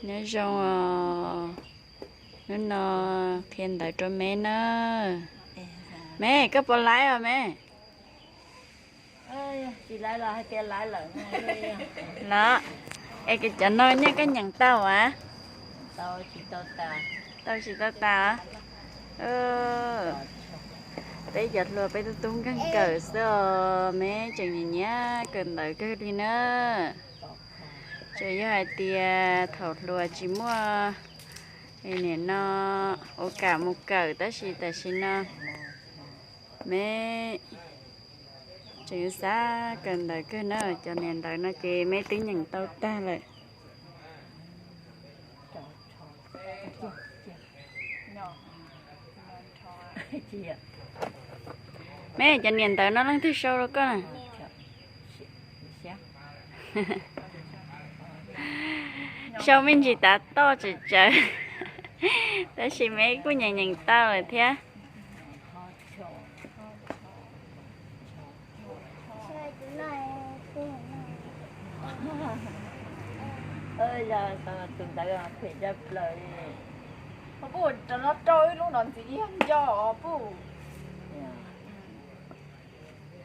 Nyob zoo os, hnub no qhia ntawv rau me na. Me, koj puas laib os me? Los, es cov no nyiaj koj nyeem tau as? Tau tsis tau tas? Peb cov hluas peb tub tub nkeeg kawm xwb os, me tseem nyiam nyiam kawm ntawv kawg li na. Tsuas yog hais tias thaum hluas tsis muaj nim no ua kam mus kawm, tab sis tam sim no me tseem xav kawm ntawv kawg na. Cov niam ntawv no ces me twb nyeem tau tag lawm. Me cov niam ntawv no leej twg sau rau koj na? Sau me ntsis tav toj tsawv tsawv, tab sis me kuj nyeem nyeem tau lawm thiab. Tus ntawd phem tshaj plaws li. Puj, rau no rau ib lub no ntxiv ib nco puj.